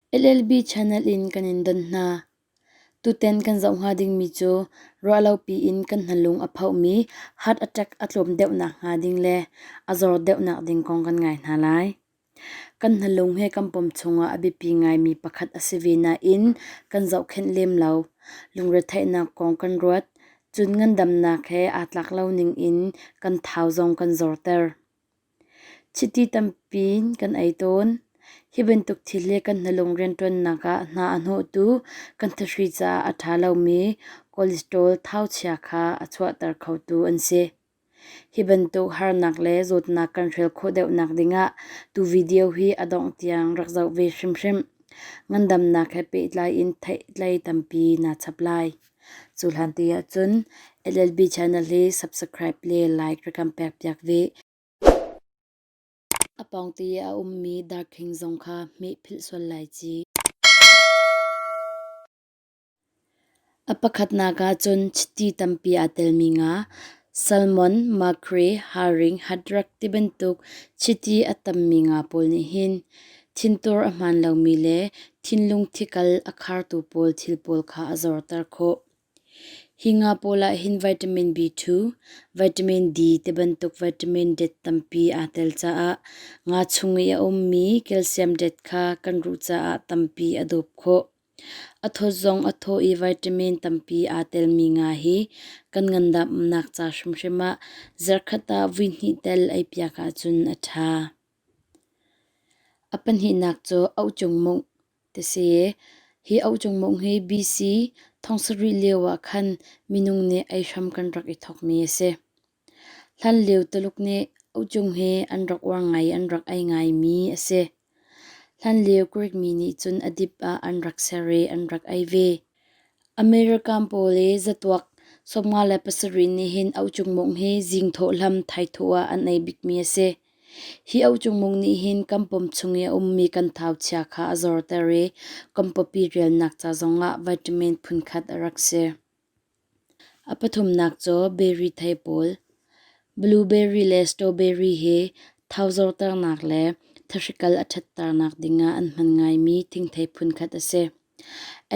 LLB channel in kan in don hna. Tutan kan zoh hnga dingmi cu ruahlopi in kan hnalung a phohmi heart attack a tlawm deuhnak hnga ding le a zor deuhnak ding kong kan ngai hna lai. Kan hnalung he kan pum chungah a biapi ngaimi pakhat a si ve nain kan zohkhenh lem lo. Lungretheihnak kong kan ruat, cun ngandamnak he aa tlak lo ning in kan thau zong kan zorter. Chiti tampi kan ei tawn. Hi bantuk thil hi kan hnalung rianṭuannak ah hna a hnawhtu kan thahri caah a ṭha lomi cholesterol thauchia kha a chuahter khotu an si. Hi bantuk harnak le zawtnak kan hrial khawh deuhnak dingah tu video hi a dongh tiang rak zoh ve hrimhrim. Ngandamnak he pehtlai in theihtlei tampi naa chap lai. Cu hlan te ahcun LLB channel hi subscribe le like rak kan pek piak ve. A pawngte i a ummi darkhing zong kha hmeh philh sual lai ci. A pakhatnak ahcun chiti tampi aa telmi nga, salmon, mackerel, haring, hadrak tibantuk chiti a tammi nga pawl nih hin thintur a hmaan lomi le thinlung thikal a khartu pawl thil pawl kha a zorter khawh. Hi nga pawl ah hin vitamin B2, vitamin D tibantuk vitamin det tampi aa tel caah nga chung i a ummi calcium det kha kan ruh caah tampi a dawp khawh. A thawt zong a thaw i vitamin tampi aa telmi nga hi kan ngandamnak ca hrimhrim ah zarhkhat ah voihnih tel eipiak ahcun a ṭha. A pahnihnak cu auhcungmung ti si. Hi auhcungmung hi BC 7000 lio ah khan minung nih ei hram kan rak i thawkmi a si. Hlanlio Tuluk nih auhcung hi an rak uar ngai i an rak ei ngaimi a si. Hlanlio Greek mi nih cun a dip ah an rak ser i an rak ei ve. American pawl i zatuak 57 nih hin auhcungmung hi zing thawhhlam thaithawh ah an ei bikmi a si. Hi auhcungmung nih hin kan pum chung i a ummi kan thauchia kha a zorter i kan pawpi rialnak ca zongah vitamin phunkhat a rak si. A pathumnak cu berry thei pawl. Blueberry le strawberry hi thau zorternak le thahrikal a ṭhatternak dingah an hman ngaimi thingthei phunkhat a si.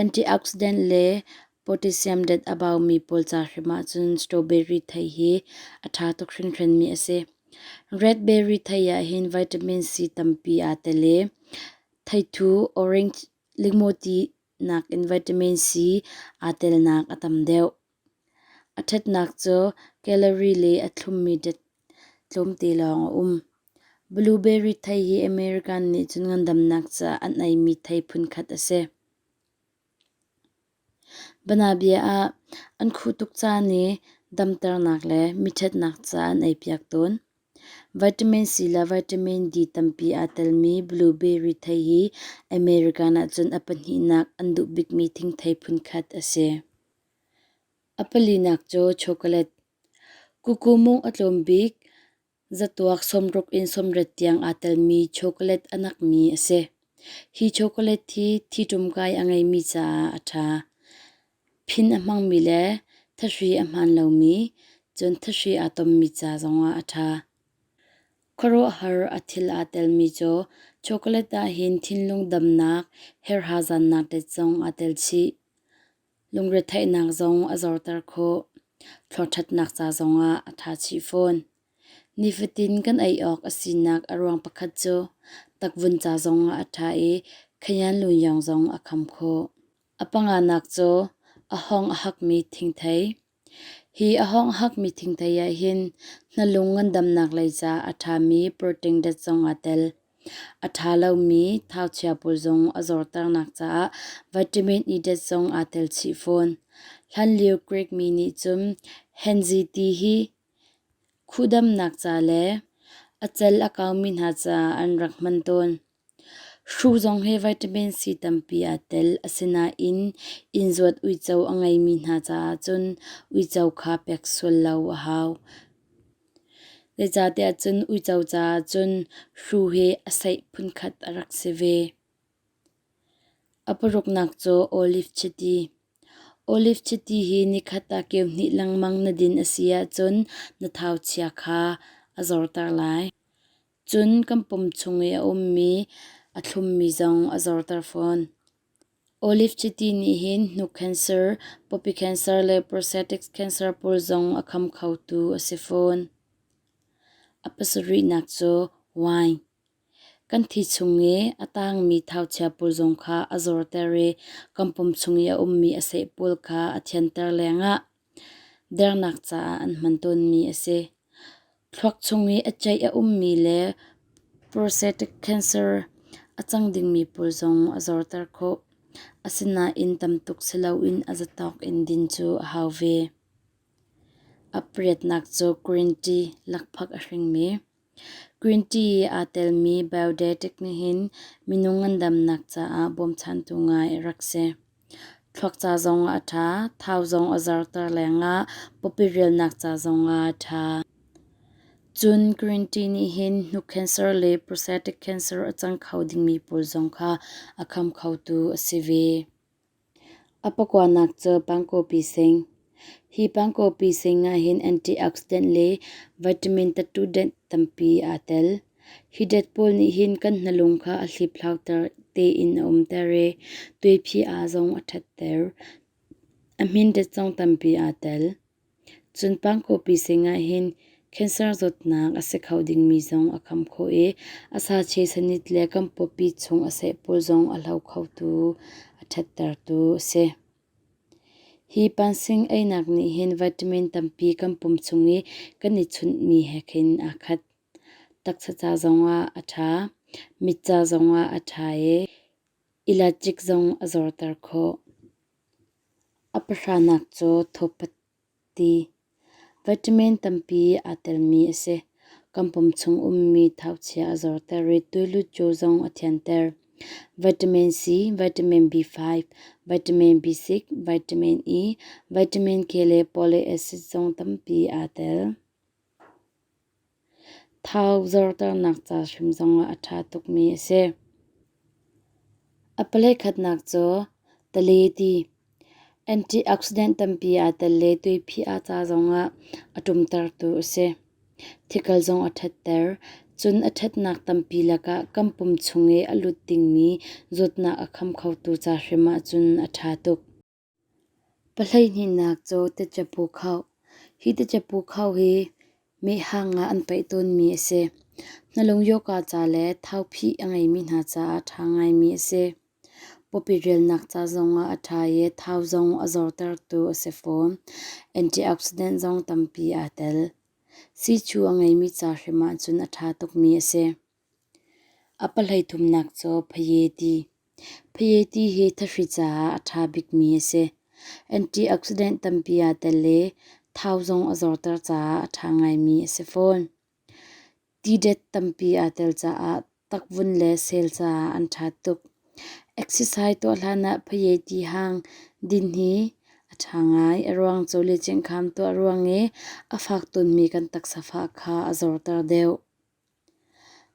Antioxidant le potassium dat a baumi pawl ca hrim ahcun strawberry thei hi a ṭha tuk hringhranmi a si. Red berry thei ahhin vitamin C tampi aa tel i theithu, orange, lingmawti nakin vitamin C aa telnak a tam deuh. A ṭhatnak cu calorie le a thlummi dat tlawmte lawng a um. Blueberry thei hi American nih cun ngandamnak caah an eimi thei phunkhat a si. Banabia ah an khuh tuk caan i damternak le miṭhatnak caah an eipiak tawn. Vitamin C le vitamin D tampi aa telmi blueberry thei hi American ahcun a pahnihnak an duh bikmi thingthei phunkhat a si. A palinak cu chocolate. Kuku mung a tlawm bik, zatuak 60 in 80 tiang aa telmi chocolate a nakmi a si. Hi chocolate hi thi-ṭumkai a ngeimi caah a ṭha. Phin a hmangmi le thahri a hmaan lomi, cun thahri aa tommi ca zongah a ṭha. Khuaruahhar a thil aa telmi cu chocolate ah hin thinlung damnak, herha zannak det zong aa tel chih. Lungretheihnak zong a zorter khawh. Thlawṭhatnak ca zongah a ṭha chih fawn. Nifatin kan ei awk a sinak a ruang pakhat cu takvun ca zongah a ṭha i khayan lunyawng zong a kham khawh. A panganak cu a hawng a hakmi thingthei. Hi a hawng a hakmi thingthei ahhin hnalung ngandamnak lei caah a ṭhami protein dat zong aa tel. A ṭha lomi thauchia pawl zong a zorternak caah vitamin E dat zong aa tel chih fawn. Hlanlio Greek mi nih cun henzi ti hi khuhdamnak ca le a cal a kaumi hna caah an rak hman tawn. Hru zong hi vitamin C tampi aa tel, asinain innzuat uico a ngeimi hna caah cun uico kha pek sual lo a hau. Zeicahtiah cun uico caah cun hru hi a seih phunkhat a rak si ve. A paruknak cu olive chiti. Olive chiti hi nikhat ah keu hnih lengmang na din a si ahcun na thau chia kha a zorter lai. Cun kan pum chung i a ummi. A thlummi zong a zorter fawn. Olive chiti nih hin hnuk cancer, pawpi cancer le prostatic cancer pawl zong a kham khotu a si fawn. A pasarihnak cu wine. Kan thi chung i a tangmi thauchia pawl zong kha a zorter i kan pum chung i a ummi a seh pawl kha a thianter lengah dernak caah an hman tawnmi a si. Thluak chung i a ceih a ummi le prostatic cancer a cang dingmi pawl zong a zorter khawh. Asinain tam tuk si loin a zatawk in din cu a hau ve. A pariatnak cu green tea lakphak a hringmi. Green tea i aa telmi biodatic nih hin minung ngandamnak caah bawmchantu ngai a rak si. Thluak ca zongah a ṭha, thau zong a zorter lengah pawpi rialnak ca zongah a ṭha. Cun green tea nih hin hnuk cancer le prostatic cancer a cang kho dingmi pawl zong kha a kham khotu a si ve. A pakuanak cu pangkawpi sing. Hi pangkawpi sing ahhin antioxidant le vitamin tattudenh tampi aa tel. Hi det pawl nih hin kan hnalung kha a hliphlauter tein a umter i tuiphi aa zong a ṭhatter. A hmin det zong tampi aa tel. Cun pangkawpi sing ahhin cancer zawtnak a si kho dingmi zong a kham khawh i a sache sanit le kan pawpi chung a seh pawl zong a hlo khotu, a ṭhattertu a si. Hi pansing einak nih hin vitamin tampi kan pum chung i kan i chunhmi he khin aa khat. Taksa ca zongah a ṭha, mit ca zongah a ṭha i ilacik zong a zorter khawh. A pahranak cu thawpati vitamin tampi aa telmi a si. Kan pum chung ummi thauchia a zorter i tuilut zong a thianter. Vitamin C, vitamin B5, vitamin B6, vitamin E, vitamin K le folic acid zong tampi aa tel. Thau zorternak ca hrim zongah a ṭha tukmi a si. A palei khatnak cu tali ti. Antioxidant tampi aa tel le tuiphi ah ca zongah a ṭumtertu a si. Thikal zong a ṭhatter. Cun a ṭhatnak tampi lakah kan pum chung i a lut dingmi zawtnak a kham khotu ca hrim ahcun a ṭha tuk. Pahleihnihnak cu tecapu khauh. Hi tecapu khauh hi mehhang ah an paih tawnmi a si. Hnalung yoga ca le thauphih a ngeimi hna caah a ṭha ngaimi a si. Pawpi rialnak ca zongah a ṭha i thau zong a zortertu a si fawn. Antioxidant zong tampi aa tel. Siichu a ngeimi ca hrim ahcun a ṭha tukmi a si. A pahleithumnak cu phaye ti. Phayeti hi thahri caah a ṭha bikmi a si. Antioxidant tampi aa tel i thau zong a zorter caah a ṭha ngaimi a si fawn. Tidet tampi aa tel caah takvun le sel caah an ṭha tuk. Exercise tuah hlanah phayeti hang din hi a ṭha ngai. A ruang cu licingkham tuah ruang i a fak tawnmi kan taksa fah kha a zorter deuh.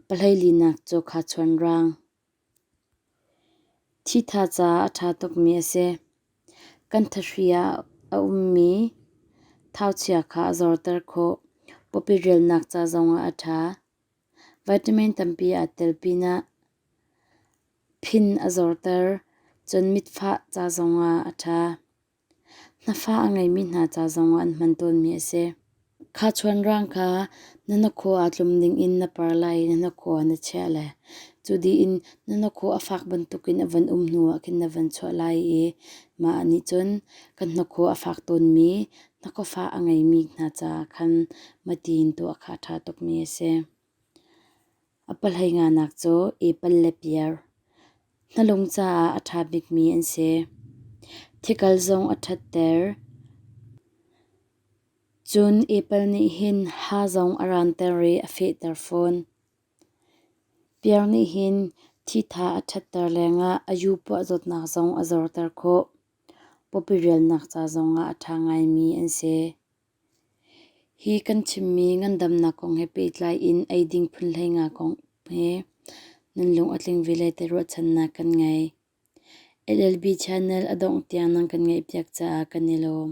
Pahleilinak cu khachuan rang. Thitha caah a ṭha tukmi a si. Kan thahri ah a ummi thauchia kha a zorter khawh. Pawpi rialnak ca zongah a ṭha. Vitamin tampi aa tel pinah phin a zorter. Cun mitfah ca zongah a ṭha. Hnafa a ngeimi hna ca zongah an hman tawnmi a si. Khachuan rang kha na hnakhaw aa tlum dingin na par lai i na hnakhaw ah na chiah lai. Cu dih in na hnakhaw a fak bantukin a van um hnuah khin na van chuah lai i mah nih cun kan hnakhaw a fak tawnmi hnakhaw fah a ngeimi hna caah khan matin tuah kha a ṭha tukmi a si. A pahlei nganak cu epal le piar. Hnalung caah a ṭha bikmi an si. Thikal zong a ṭhatter. Cun epal nih hin ha zong a ranter i a fehter fawn. Piar nih hin thitha a ṭhatter lengah a yu puah zawtnak zong a zorter khawh. Pawpi rialnak ca zongah a ṭha ngaimi an si. Hi kan chimmi ngandamnak kong he pehtlai in eiding phun 15 kong he nan lung a tling ve lai ti ruahchannak kan ngei. LLB channel a dongh tiang nan kan ngaihpiak caah kan i lawm.